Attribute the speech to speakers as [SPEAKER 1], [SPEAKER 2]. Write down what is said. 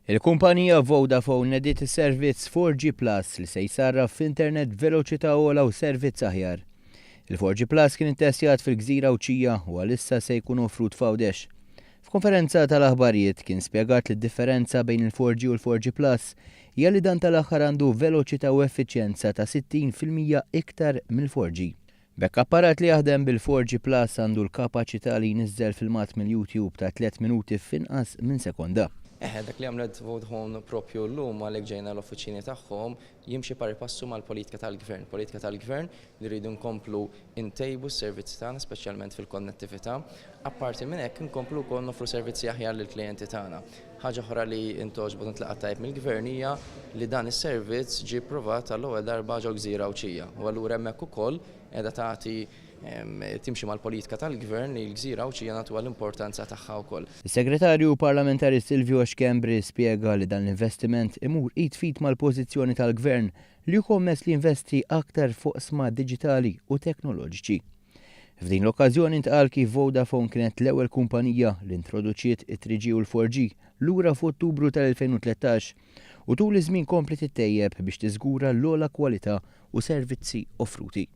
[SPEAKER 1] Il-kumpanija Vodafone nediet is-servizz 4G Plus li se jsarraf f'internet b'veloċità ogħla u servizz aħjar. Il-4G Plus kien ittestjat fil-gżira Għawdxija u għalissa se jkun offrut f'Għawdex. F'konferenza tal-aħbarijiet kien spjegat li d-differenza bejn il-4G u l-4G Plus hija li dan tal-aħħar għandu veloċità u effiċjenza ta' 60% iktar mill-4G. B'hekk apparat li jaħdem bil-4G Plus għandu l-kapaċità li jniżżel filmat mill-YouTube ta' tliet minuti f'inqas minn sekonda.
[SPEAKER 2] Eħe, dak li għamlet Vodafone propju llum, għalhekk ġejna l-uffiċini tagħhom, jimxi pari passu mal-politika tal-gvern. Politika tal-gvern li rridu nkomplu ntejbu s-servizzi tagħna, speċjalment fil-konnettività. Apparti minn hekk, inkomplu wkoll noffru servizzi aħjar lill-klijenti tagħna. Ħaġa oħra li ntgħoġbot u ntlaqgħet tajjeb mill-gvern hija li dan is-servizz ġie pprovat għall-ewwel darba ġo gżira Għawdxija. U allura hemmhekk ukoll qiegħda tagħti timxi mal-politika tal-gvern li l-gżira Għawdxija nagħtuha l-importanza tagħha wkoll.
[SPEAKER 1] Is-Segretarju Parlamentari Silvio Schembri spjega li dan l-investiment imur id f'id mal-pożizzjoni tal-Gvern li hu kommess li jinvesti aktar f'oqsma diġitali u teknoloġiċi. F'din l-okkażjoni ntqal kif Vodafone kienet l-ewwel kumpanija li introduċiet it-3G u l-4G lura f'Ottubru tal-2013 u tul iż-żmien kompliet ittejjeb biex tiżgura l-ogħla kwalità u servizzi offruti.